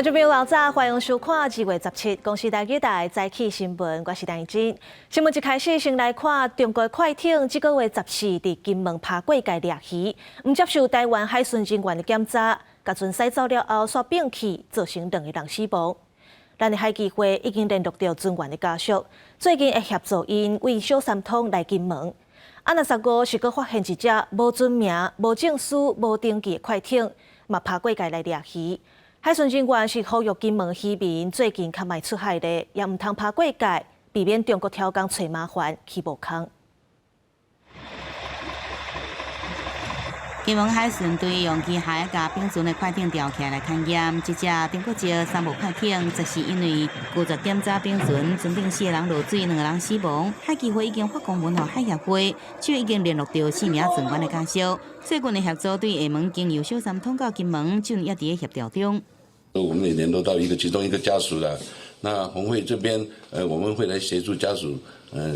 觀眾朋友早，歡迎收看2月17公視台語台早起新聞，我是陳真。新聞一開始先來看中國快艇這個月14佇金門拋過界掠魚，毋接受臺灣海巡人員的檢查，共船駛走了後，煞變去，造成兩個人死亡。咱的海基會已經聯絡著船員的家屬，最近會協助𪜶佇小三通來金門。啊，若15是閣發現一隻無船名、無證書、無登記的快艇，嘛拋過界來掠魚。海巡人員是呼籲金門漁民最近較莫出海咧，也毋通拋過界，避免中國挑工揣麻煩去無空。金門海巡隊用機械共丙船的快艇調起來勘驗，這隻中國籍三無快艇，這是因為拒絕檢查丙船，船頂四個人落水，兩個人死亡。海基會已經發公文予海協會，就已經聯絡著四名船員的家屬。最近的協助對廈門經由小三通到金門，正也佇咧協調中。我們也聯絡到一個其中一個家屬了，那紅會這邊，我們會來協助家屬，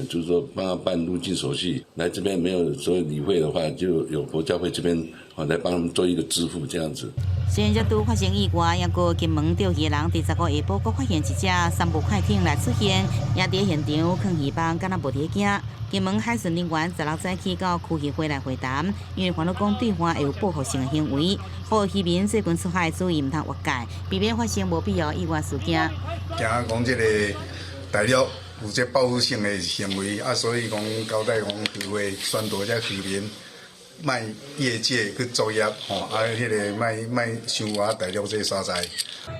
就是說幫他辦入境手續。來這邊沒有所謂理會的話，就有佛教會這邊啊來幫他們做一個支付，這樣子。雖然這拄發生意外，也閣金門釣魚的人佇15下晡閣發現一隻三無快艇來出現，也佇現場囥魚網，敢若無佇驚。金門海巡人員16早起到區漁會來會談，因為煩惱講對岸會有報復性的行為，呼籲漁民最近出海注意毋通越界，避免發生無必要意外事件。驚講這個大陸有這報復性的行為，啊，所以講交代講漁會宣導這漁民莫越界去作業，吼，啊，彼个莫莫傷倚大陸這个所在。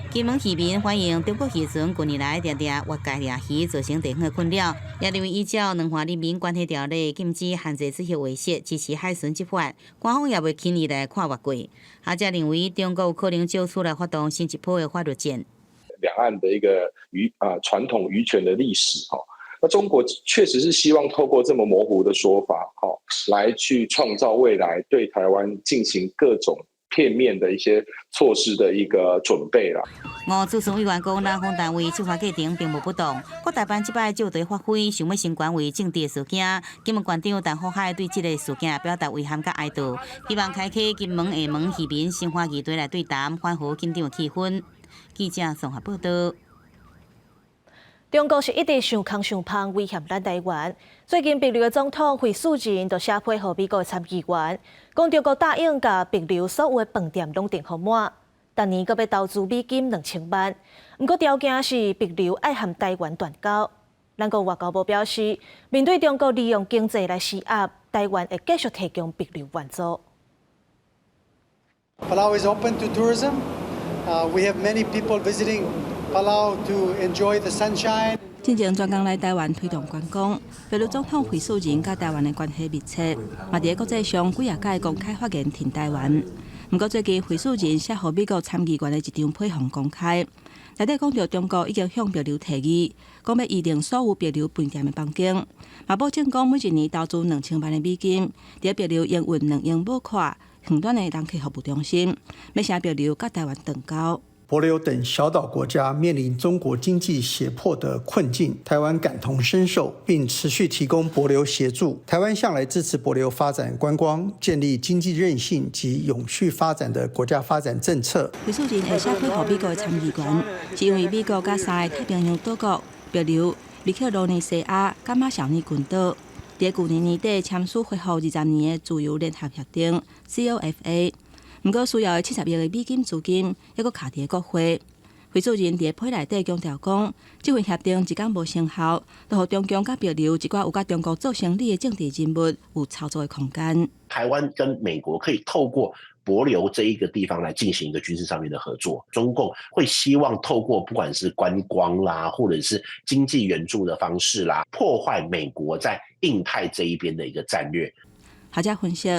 金門漁民反映，中國漁船近年來定定越界掠魚，造成地方的困擾。也認為依照《兩岸人民關係條例》禁止限制這些威脅，支持海巡執法，官方也袂輕易來看越界。學者認為，中國有可能借此來發動新一波的法律戰。兩岸的一個漁啊傳統漁權的歷史，哈。那中國確實是希望透過這麼模糊的說法，哈，來去創造未來對台灣進行各種片面的一些措施的一個準備啦。吳志松委員講，南方單位執法過程並無不當，國台辦這擺借題發揮，想欲升懸為政治事件。金門縣長陳福海對這个事件表達遺憾佮哀悼，希望開啟金門、廈門漁民深化議題來對談，緩和緊張的氣氛。記者綜合報道。中國是一直想空想芳威脅咱台灣。最近，帛琉的總統惠恕仁就寫批予美國的參議員，講中國答應共帛琉所有的飯店攏訂予滿，逐年閣欲投資美金2000萬。毋過條件是帛琉愛和台灣斷交。咱國外交部表示，面對中國利用經濟來施壓，台灣會繼續提供帛琉援助。 Palau is open to tourism. We have many people visiting Palau to enjoy the sunshine. 進前專工來台灣推動觀光，帛琉總統惠恕仁佮台灣的關係密切，嘛佇國際上幾仔擺公開發言挺台灣。毋過最近惠恕仁寫予美國參議員的一張批函公開，內底講著中國已經向帛琉提議，講欲預訂所有帛琉飯店的房間，嘛保證講每一年投資2000萬的美金，佇帛琉營運2英畝闊遠端的人客服務中心，欲請帛琉佮台灣斷交。帛琉等小島國家面臨中國經濟脅迫的困境，台灣感同身受，並持續提供帛琉協助。台灣向來支持帛琉發展觀光、建立經濟韌性及永續發展的國家發展政策。惠恕仁會寫批予美國的參議員，是因為美國佮三个太平洋島國帛琉、密克羅尼西亞、佮馬紹爾群島，佇舊年年底簽署恢復20年的自由聯合協定（COFA）。毋過需要的70億的美金資金，猶閣卡佇國會。惠恕仁佇批內底強調講，這份協定一工無生效，就予中共佮帛琉一寡有佮中國做生意的政治人物有操作的空間。台灣跟美國可以透過帛琉這一個地方來進行一個軍事上面的合作。中共會希望透過不管是觀光啦，或者是經濟援助的方式啦，破壞美國在印太這一邊的一個戰略。學者分析，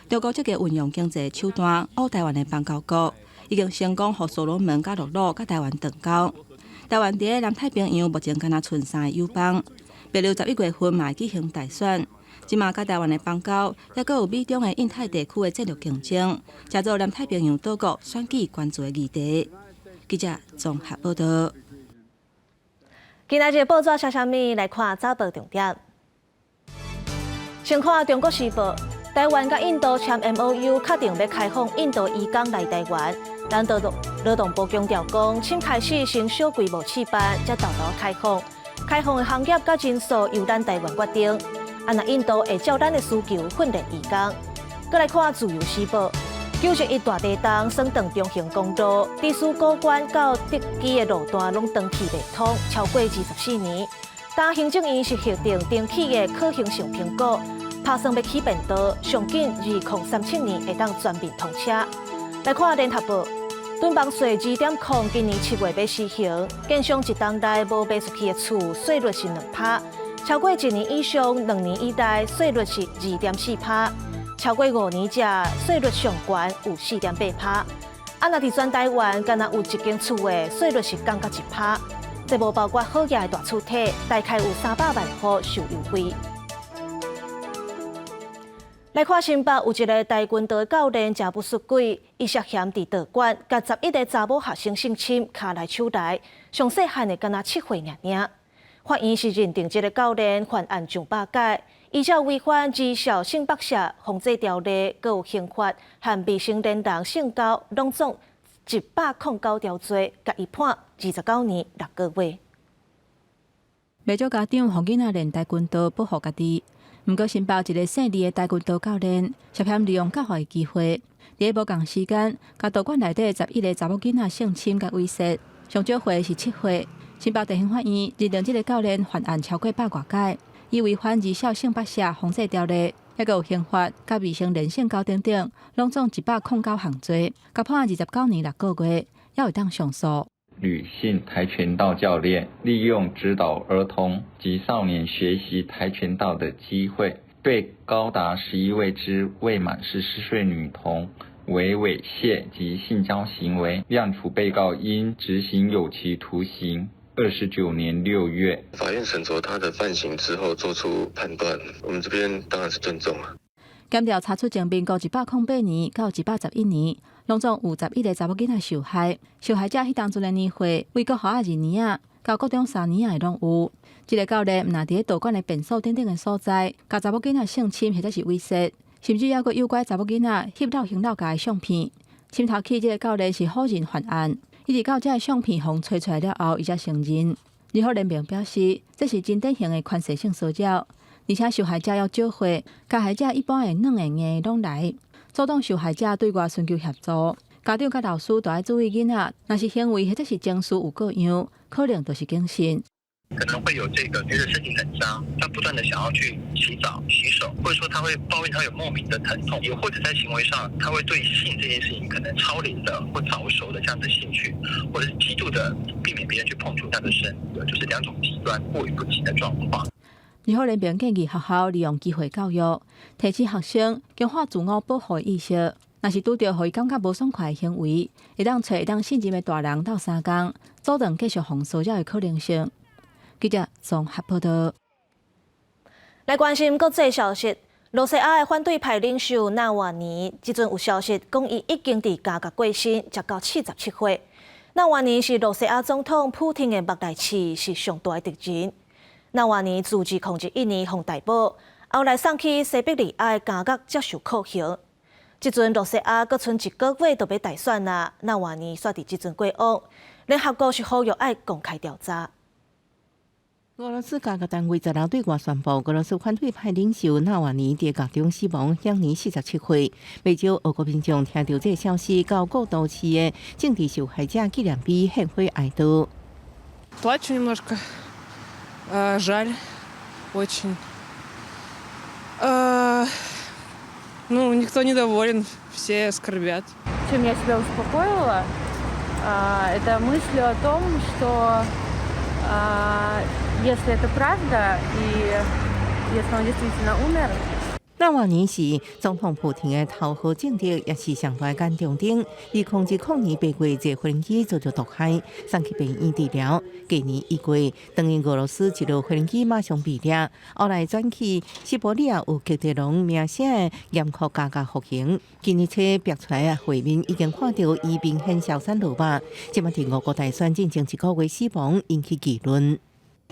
中國積極運用經濟手段，烏台灣的邦交國，已經成功予所羅門佮諾魯佮台灣斷交。台灣佇南太平洋目前敢若賰三个友邦，帛琉11月份嘛會舉行大選，這馬佮台灣的邦交，猶閣有美中的印太地區的戰略競爭，成做南太平洋島國選舉關注的議題。記者綜合報道。今仔日報紙寫啥物？來看早報重點。先看《中國時報》，台灣佮印度簽 MOU，確定欲開放印度漁工來台灣。咱就勞動部強調講，先開始先小規模試辦，才沓沓開放。開放的行業佮人數由咱台灣決定。啊，若印度會照咱的需求訓練移工。閣來看《自由時報》，9·11大地動，損斷中橫公路，知事古關到德基的路段攏斷去袂通，超過24年。但行政院是核定重啟的可行性評估，拍算欲起便道，上緊2037年會當全面通車。來看《聯合報》，囤房稅2.0今年7月欲施行，建商一冬內無賣出去的厝，稅率是2趴；超過一年以上、2年以內，稅率是2.4趴；超過5年者，稅率上懸有4.8趴。啊，若佇全台灣，干焦有一間厝的稅率是降到1趴，這無包括好額的大厝體，大概有300萬戶受優惠。來看新北有一个跆拳道教練誠不輸鬼，伊涉嫌佇道館共11个查某學生性侵，跤來手來，上細漢的干焦7歲爾爾。法院是認定這个教練犯案上百擺，依照違反兒少性剝削防制條例，閣有刑法和未成年人性交，攏總109條罪，共伊判29年6個月。袂少家長予囡仔練跆拳道保護家己。毋過，新北一个姓李的跆拳道教練涉嫌利用教學的機會，佇咧無仝時間，共道館內底11个查某囡仔性侵佮猥褻，上少歲是7歲。新北地方法院認定這个教練犯案超過百外擺，伊違反兒少性剝削防制條例，抑閣有刑法佮未成年性交等等，攏總109項罪，共判29年6個月，猶會當上訴。女性跆拳道教練利用指導兒童及少年學習跆拳道的機會，對高達11位之未滿14歲女童為猥褻及性交行為，量處被告應執行有期徒刑29年6月。法院審酌他的犯行之後作出判斷，我們這邊當然是尊重啊。檢調查出從民國108年到111年，攏總有11個查某囡仔受害，受害者彼當陣的年歲為國小2年仔到國中3年仔的攏有。這个教練毋但佇咧道館的便所等等的所在，共查某囡仔性侵或者是猥褻，甚至猶閣誘拐查某囡仔翕老胸老鉸的相片。審頭起這个教練是否認犯案，一直到這个相片予揣出來了後，伊才承認。司法聯盟表示，這是真典型的權勢性騷擾，而且受害者猶少歲，加害者一般會軟的硬的攏來，阻擋受害者對外尋求協助。家長佮老師都愛注意囡仔，若是行為或者是情緒有過樣，可能就是警訊。可能會有這個覺得身體很髒，他不斷的想要去洗澡、洗手，或者說他會抱怨他有莫名的疼痛，也或者在行為上他會對性這件事情可能超齡的或早熟的這樣的興趣，或者是極度的避免別人去碰觸他的身體，就是兩種極端過猶不及的狀況。兒福聯盟建議學校利用機會教育，提醒學生強化自我保護意識。若是拄著予伊感覺無爽快的行為，會當揣會當信任的大人鬥相共，阻斷繼續予騷擾的可能性。記者綜合報道。來關心國際消息，羅西亞的反對派領袖納瓦尼，這陣有消息講，伊已經佇監獄過身，才到77歲。納瓦尼是羅西亞總統普丁的目內刺，是上大的敵人。納瓦尼自2001年予逮捕，後來送去西伯利亞的監獄接受酷刑。這陣羅西亞閣賰一個月就欲大選啊，納瓦尼煞佇這陣過往，聯合國是呼籲愛公開調查。俄羅斯監獄單位十六對外宣布，俄羅斯反對派領袖納瓦尼佇獄中死亡，享年47歲。袂少俄國民眾聽著這个消息，到各都市的政治受害者紀念碑獻花哀悼。 Плачу немножко, жаль, очень. Ну, никто недоволен, все скорбят. Чем я себя успокоила, это мыслью о том, что если это правда и если он действительно умер, 納瓦尼是總統普丁的頭號政敵，也是上大眼中釘。2010年8月坐飛機遭著毒害，送去病院治療。隔年1月，當伊俄羅斯一號飛機馬上被掠，後來轉去西伯利亞有極地龍名聲的嚴酷監獄服刑。今日初逼出來的畫面已經看著伊明顯消散落肉。這馬佇俄國大選進前一個月死亡，引起議論。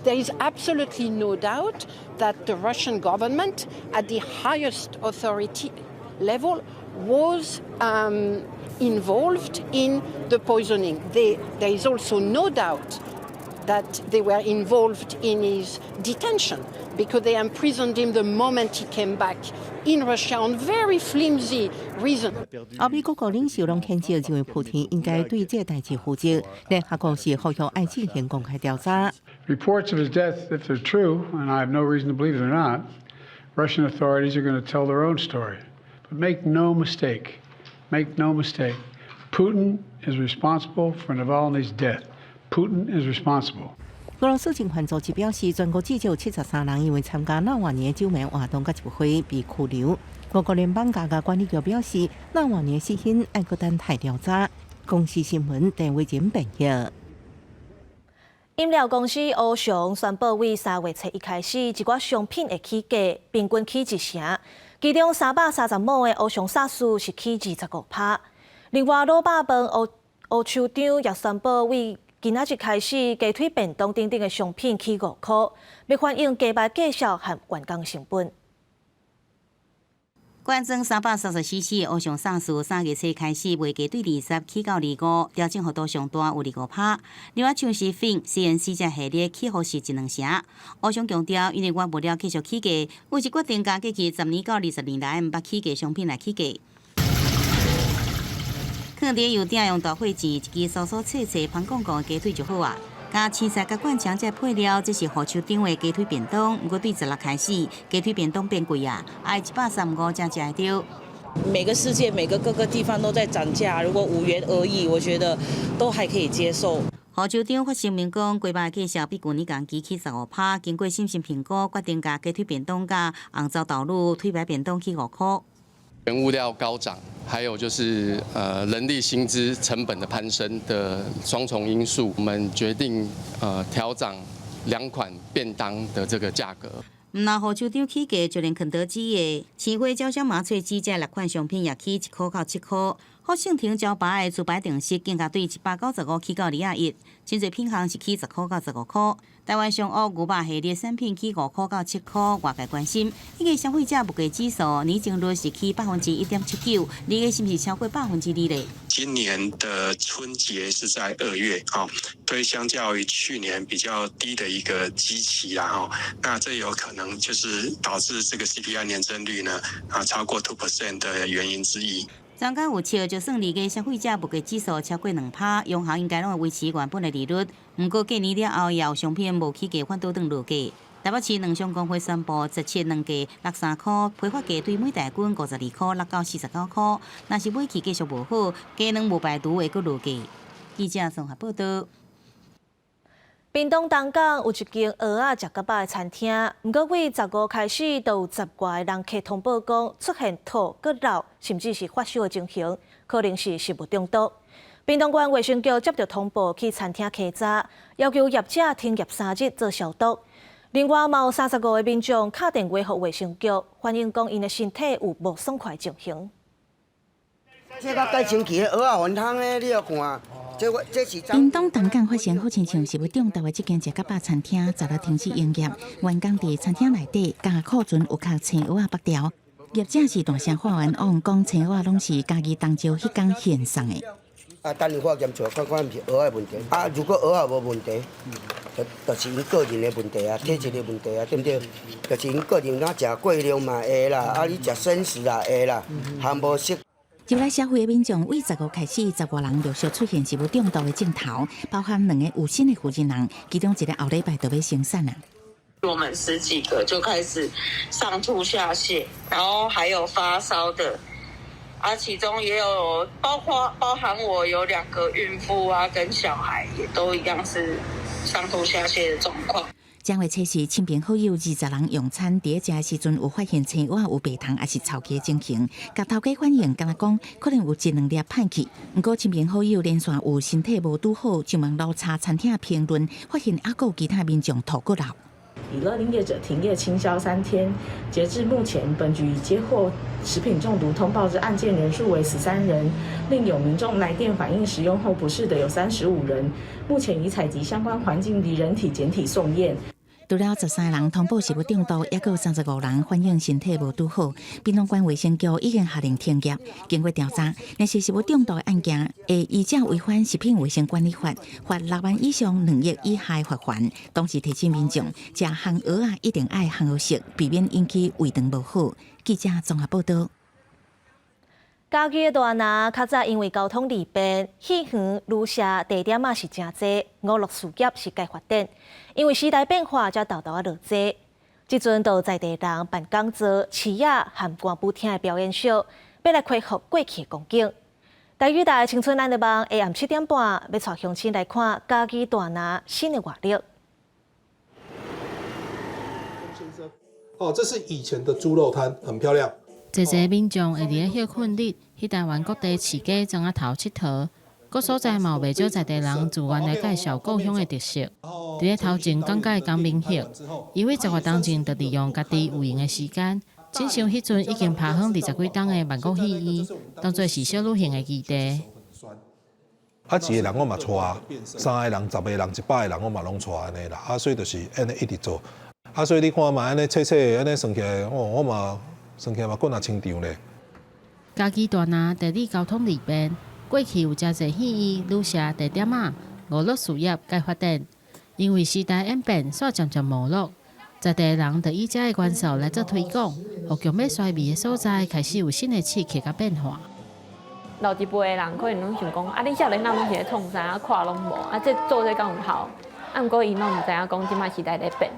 There is absolutely no doubt that the Russian government at the highest authority level was involved in the poisoning. There is also no doubt that they were involved in his detention because they imprisoned him the moment he came back in Russia on very flimsy reason. 歐美各國領袖攏譴責，認為普廷應該對這个代誌負責。聯合國是呼籲愛進行公開調查。 Reports of his death, if they're true, and I have no reason to believe they're not, Russian authorities are going to tell their own story. But make no mistake, make no mistake, Putin is responsible for Navalny's death. Putin is responsible. 俄羅斯人權組織表示，全國至少73人因為參加納瓦尼救援活動佮集會被拘留。俄國聯邦價格管理局表示，納瓦尼死因愛閣等待調查。公視新聞鄧偉仁編譯。飲料公司歐翔宣布，為3月初一開始，一寡商品會起價，平均起一成。其中330毫的烏松沙士是起25%。另外，滷肉飯烏烏手張也宣布，為今仔日開始，雞腿便當等等的商品起5箍，欲反映雞肉價數和員工成本。罐裝330 cc 的烏松沙士，3月初開始賣雞對20起到25，調整幅度上大有25%。另外，像是粉、CNC 這系列起幅是一兩成。烏松強調，因為原物料繼續起價，有是決定共過去10年到20年來毋捌起價商品來起價。囥佇油鼎用大火煎一支酥酥脆脆、芳講講的雞腿就好啊。加青菜佮灌腸這配料，這是魚手張的雞腿便當。毋過對16開始，雞腿便當變貴啊，愛135才食會著。每個世界每個各個地方都在漲價，如果5元而已，我覺得都還可以接受。魚手張發聲明講，雞肉價數比舊年同期起15%，經過審慎評估，決定共雞腿便當佮紅糟豆乳腿排便當起5箍。原物料高漲，還有就是人力薪資成本的攀升的雙重因素，我們決定調漲兩款便當的這個價格。毋但魚手張起價，就連肯德基的青花椒香麻脆雞這六款商品也起1箍到7箍。福盛亭招牌的豬排定食更加對195起到21，真濟品項是起10箍到15箍。台灣上烏牛肉系列產品起5箍到7箍，外界關心，這個消費者物價指數年增率是起1.79%，二月是毋是超過2%咧？今年的春節是在2月，哈，所以相較於去年比較低的一個基期啦，哈，那這有可能就是導致這個 CPI 年增率呢，超過 2% 的原因之一。專家預測，就算二月消費者物價指數超過2%，央行應該攏會維持原本的利率。毋過過年了後，也有商品無起價，反倒轉落價。台北市糧商公會宣布，17兩價63箍，批發價對每大斤52箍6到49箍。若是買氣繼續無好，雞卵無排除會閣落價。記者綜合報道。屏東東港有一間蚵仔食較飽的餐廳，毋過對15開始，就有10外个人客通報講出現吐、閣漏，甚至是發燒的情形，可能是食物中毒。屏東縣衛生局接著通報去餐廳稽查，要求業者停業3日做消毒。另外，嘛有35個民眾敲電話予衛生局，反映講𪜶的身體有無爽快情形。這個蓋清氣的蚵仔雲湯咧，你欲看。屏東東港發生好親像食物中毒的這間食較飽餐廳，16停止營業。員工佇餐廳內底共庫存有較青蚵仔縛掉，業者是大聲發願往，講青蚵仔攏是家己東石彼工現送的。啊，等伊化驗出來，看看毋是蚵仔的問題。啊，如果蚵仔無問題，就是𪜶個人的問題啊，體質的問題啊，對毋對？就是𪜶個人若食過量嘛會啦，啊，你食生食也會啦，含無熟。入來消費的民眾，對15開始，10外人陸續出現食物中毒的症頭，包含兩個有身的負責人，其中一个後禮拜就欲生產啊。我們十幾個就開始上吐下瀉，然後還有發燒的，啊，其中也有包括包含我有兩個孕婦啊，跟小孩也都一樣是上吐下瀉的狀況。正月初四，親朋好友20人用餐，佇咧食的時陣有發現青蚵仔有白蟲，抑是臭氣的情形。共頭家反映，敢若講可能有一兩粒歹去。毋過親朋好友連續有身體無拄好，上網路查餐廳評論，發現猶閣有其他民眾吐閣漏。已勒令業者停業清消3天。截至目前，本局已接獲食品中毒通報之案件人數為13人，另有民眾來電反映食用後不適的有35人。目前已採集相關環境及人體檢體送驗。除了13人通報食物中毒，猶閣有35人反映身體無拄好。屏東縣衛生局已經下令停業。經過調查，若是食物中毒的案件，會依照違反食品衛生管理法，罰6萬以上2億以下的罰鍰。同時提醒民眾，食烘蚵仔一定愛烘予熟，避免引起胃腸無好。記者綜合報道。嘉義的大林較早因為交通利便，戲園、旅社、地點仔是誠濟，娛樂事業是蓋發展。因為時代變化，才沓沓仔落濟。這陣就在地人辦講座、市仔和歌舞廳的表演秀，欲來恢復過去的光景。台語台青春咱的夢，下暗7點半，欲帶鄉親來看嘉義大林新的活力。先生，哦，這是以前的豬肉攤，很漂亮。濟濟民眾會佇咧歇睏日去台灣各地市街莊仔頭𨑨迌，各所在嘛有袂少在地人自願來介紹故鄉的特色。佇咧頭前講解江明學，伊為十外冬前就利用家己有閒的時間，整修彼陣已經拍荒20幾冬的萬國戲院，當做是小旅行的基地。啊，一個人我嘛帶，三個人、10個人、100個人我嘛攏帶按呢啦。啊，所以就是按呢一直做。啊，所以你看嘛，按呢切切按呢算起來，哦，我嘛。算起來嘛，閣若清場咧。嘉義大林地理交通利便，過去有誠濟戲院、旅社、地點仔，娛樂事業蓋發展。因為時代演變，煞漸漸沒落。在地人就以這个元素來做推廣，予強欲衰微的所在開始有新的刺激佮變化。老一輩的人可能攏想講，啊，恁少年人攏是咧創啥，啊，看攏無，啊，這做這敢有效？啊，毋過𪜶攏毋知影講，這擺時代咧變。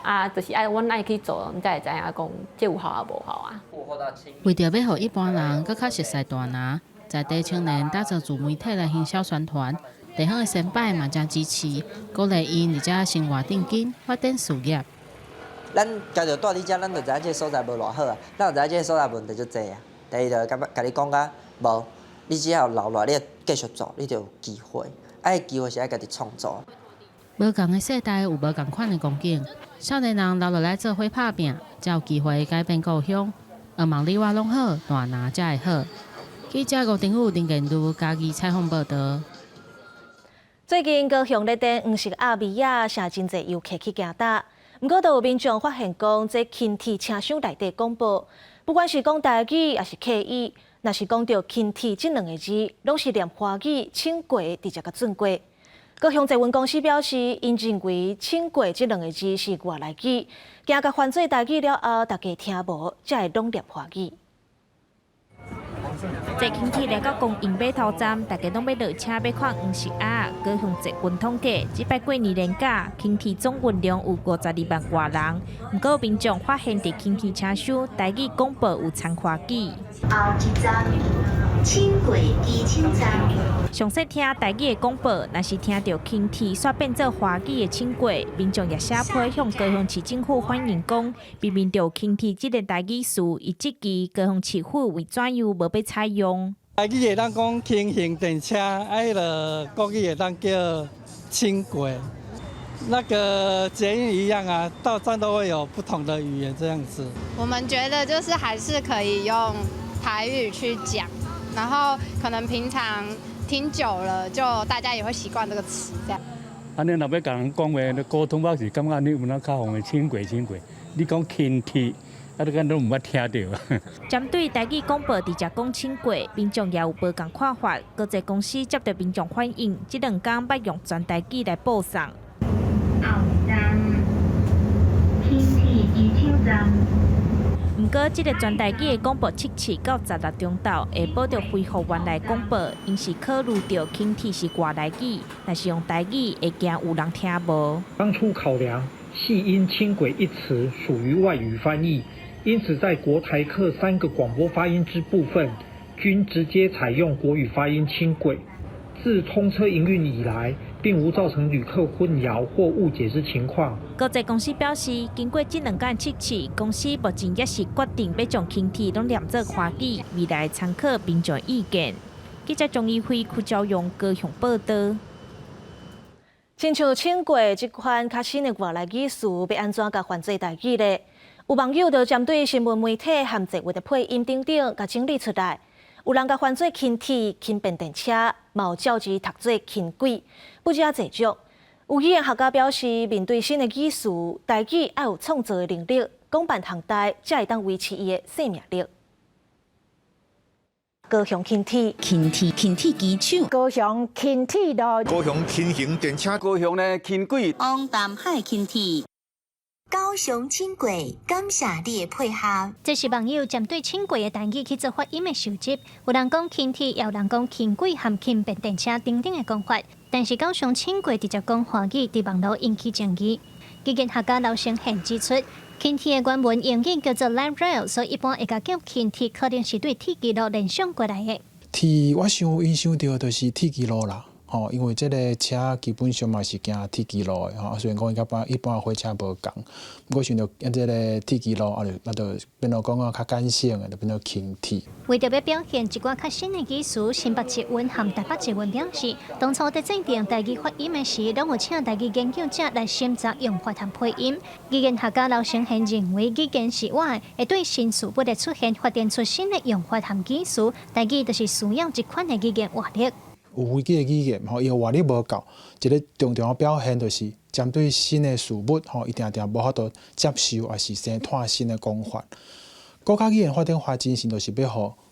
啊，就是愛阮愛去做，阮才會知影講這有效抑無效啊。為著欲予一般人閣較熟似大林，在地青年打造自媒體來行銷宣傳，地方的先輩嘛誠支持，鼓勵𪜶佇遮生活定根，發展事業。咱家著蹛佇遮，咱就知影這个所在無偌好啊，咱就知影這个所在問題足濟啊。第二就感覺共你講甲無，你只要留落來，你繼續做，你就有機會。啊，機會是愛家己創造。無仝的世代有無仝款的光景，少年人留落來做伙拍拚，才有機會改變故鄉。希望你我攏好，大林才會好。記者吳定宇、林建如嘉義採訪報導。最近高雄咧電黃色鴨米仔，誠真濟遊客去行搭，毋過都有民眾發現講，這輕鐵車廂內底廣播，不管是講台語抑是客語，若是講著輕鐵這兩个字，攏是念華語輕軌直接共轉過。高雄捷運公司表示，𪜶認為輕軌這兩个字是外來語，驚共翻做台語了後，大家聽無，才會攏念華語。坐輕鐵來到公營碼頭站，大家攏欲落車欲看黃色鴨。高雄捷運統計，這擺過年連假，輕鐵總運量有52萬外人。毋過民眾發現，佇輕鐵車廂台語廣播有摻華語。後一站，輕軌機場站。詳細聽台語的廣播，若是聽著輕鐵煞變做華語的輕軌，民眾也寫批向高雄市政府反映講，明明著輕鐵這个台語詞，伊質疑高雄市府為怎樣無欲採用。台語會當講輕型電車，啊，彼个國語會當叫輕軌，那個捷運一樣啊，到站都會有不同的語言這樣子。我們覺得就是還是可以用台語去講，然後可能平常聽久了，就大家也會習慣這個詞這樣。按呢若欲共人講話，溝通我是感覺你有哪較方便輕軌輕軌，你講輕鐵，啊，你敢攏毋捌聽著。針對台語廣播直接講輕軌，民眾也有無仝看法。高捷公司接著民眾反映，這兩工欲用全台語來播送。後一站，輕鐵機場站。毋過，這个全台語的廣播測試到16中晝，下晡就恢復原來廣播。𪜶是考慮著輕鐵是外來語，若是用台語，會驚有人聽無。當初考量，係因輕軌一詞屬於外語翻譯，因此在國台客三個廣播發音之部分，均直接採用國語發音輕軌。自通車營運以來，並無造成旅客混淆或誤解之情況。高捷公司表示，經過這兩工測試，公司目前猶是決定欲將輕鐵攏念做華語，未來參考民眾意見。記者鍾怡輝、屈昭勇高雄報導。親像輕軌這款較新的外來語詞，欲按怎共翻做台語咧？有網友就針對新聞媒體和捷運的配音等等，共整理出來。有人共翻做輕鐵、輕便電車，嘛有照字讀做輕軌，不止遮濟種。有語言學家表示，面對新的語詞，台語愛有創造的能力，廣辦項代才會當維持伊的生命力。高雄輕鐵，輕鐵，輕鐵機場，高雄輕鐵路，高雄輕型電車，高雄呢輕軌，往南海輕鐵。高雄輕軌，感謝你的配合。這是網友針對輕軌的台語去做發音的收集，有人講輕鐵，也有人講輕軌和輕便電車等等的講法。但是高雄輕軌直接講華語，佇網路引起爭議。語言學家劉成憲指出，輕鐵的原文英語叫做 light rail，所以一般會共叫輕鐵，可能是對鐵枝路聯想過來的。鐵，我想𪜶想著就是鐵枝路啦。吼，因為這个車基本上嘛是行鐵枝路的吼，雖然講伊佮一般火車無仝，毋過想著這个鐵枝路，啊就那就變做講啊較簡省的，就變做輕鐵。為著欲表現一寡較新的語詞，新北捷運和台北捷運表示，當初佇制定台語發音的時，攏有請台語研究者來審查用法和配音。語言學家劉成憲認為，語言是活的，會對新事物的出現，發展出新的用法和語詞。台語就是需要這款的語言活力。有危機的語言，吼，伊活力無夠，一个重要表現就是針對新的事物，吼，伊定定無法度接受，抑是生湠新的講法。國家語言發展法精神就是欲予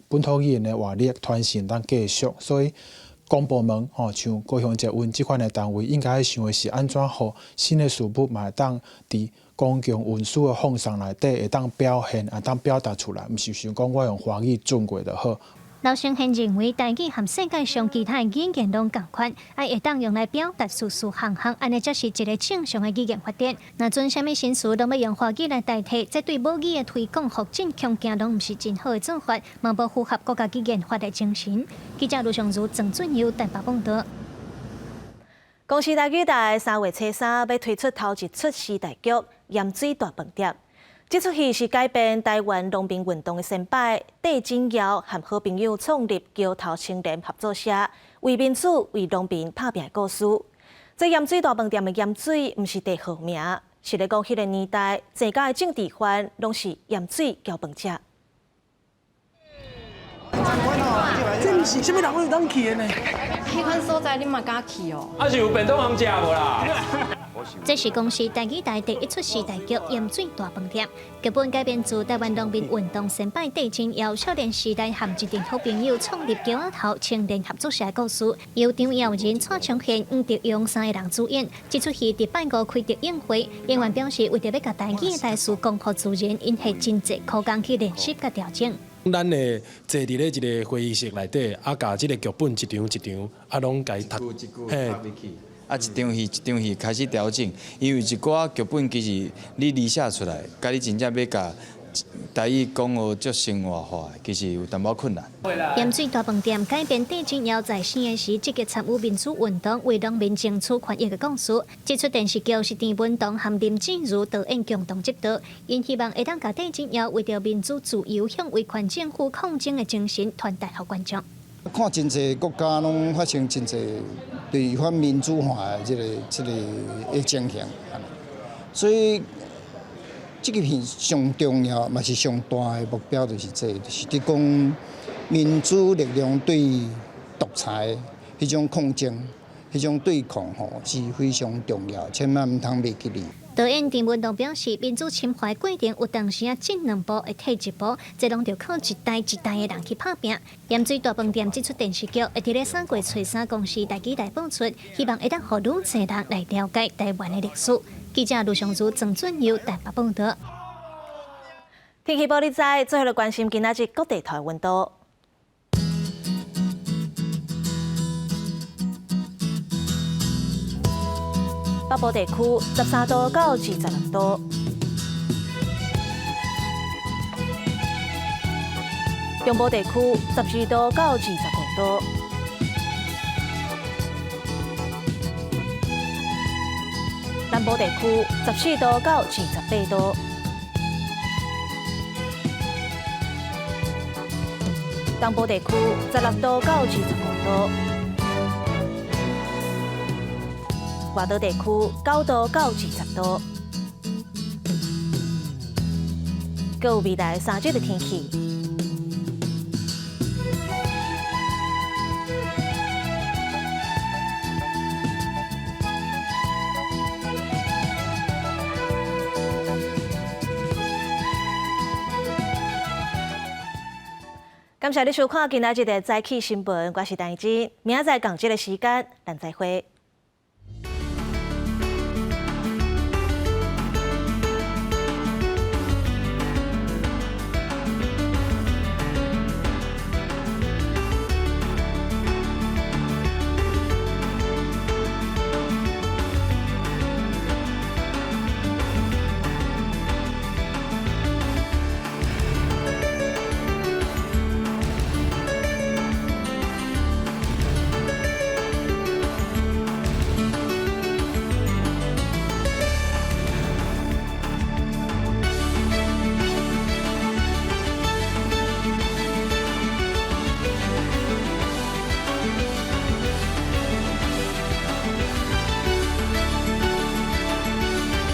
本土語言的活力傳承當繼續，所以公部門，吼，像高雄捷運這款的單位，應該想的是按怎予新的事物嘛會當佇公共運輸的放送內底會當表現，會當表達出來，毋是想講我用華語轉過就好。劉成憲認為，台語和世界上其他的語言攏仝款，愛會當用來表達事事項項，按呢才是一个正常的語言發展。若準啥物新詞攏欲用華語來代替，這對母語的推廣、復振、強健攏毋是真好的做法，嘛無符合國家語言法的精神。記者盧尚如、鄭俊佑台北報導。公視台語台3月初3欲推出頭一齣時代劇《鹽水大飯店》。這齣戲是改編臺灣農民運動的先輩戴錦耀和好朋友創立橋頭青年合作社，為民主、為農民拍拚的故事。這鹽水大飯店的鹽水，毋是地號名，是咧講彼个年代，鄭家的政治犯攏是鹽水攪飯食。這毋是啥物人會當去的呢？彼款所在你嘛敢去哦？啊是有便當通食無啦？這是公視台語台第一齣時代劇《鹽水大飯店》，劇本改編自臺灣農民運動先輩戴錦耀少年時代和一陣好朋友創立橋仔頭青年合作社的故事，由張耀仁、蔡昌憲、黃德勇三个人主演。這齣戲佇拜五開特映會，演員表示，為著欲共台語的台詞講予自然，𪜶花真濟苦工去練習佮調整。咱會坐佇咧一个會議室內底，啊，共這个劇本一場一場，啊，攏共伊讀，嘿。啊，一場戲一場戲開始調整，因為一寡劇本其實你擬寫出來，佮你真正欲共台語講予足生活化，其實有淡薄困難。鹽水大飯店改編戴錦耀在生的時積極參與民主運動，為農民爭取權益的故事。這齣電視劇是鄭文堂和林志儒導演共同執導，𪜶希望會當共戴錦耀為著民主自由向威權政府抗爭的精神傳達予觀眾。看真濟國家攏發生真濟對反民主化的這个的情形，所以這个片上重要嘛是上大的目標就是這個，就是佇講民主力量對獨裁彼種抗爭、彼種對抗吼是非常重要，千萬毋通袂記哩。導演鄭文堂表示，民主侵華過程有當時仔進兩步會退一步，這攏著靠一代一代的人去拍拚。鹽水大飯店這齣電視劇會佇咧3月初3公視台語台播出，希望會當予愈濟人來了解臺灣的歷史。記者盧尚如、鄭俊佑台北報導。天氣報你知，最後來關心今仔日各地台溫度。北部地區13度到26度，中部地區12度到25度，南部地區14度到28度，東部地區16度到25度。外島地區9度到20度，閣有未來3日的天氣。感謝你收看今仔日的早起新聞，我是陳真，明仔載仝這个時間，咱再會。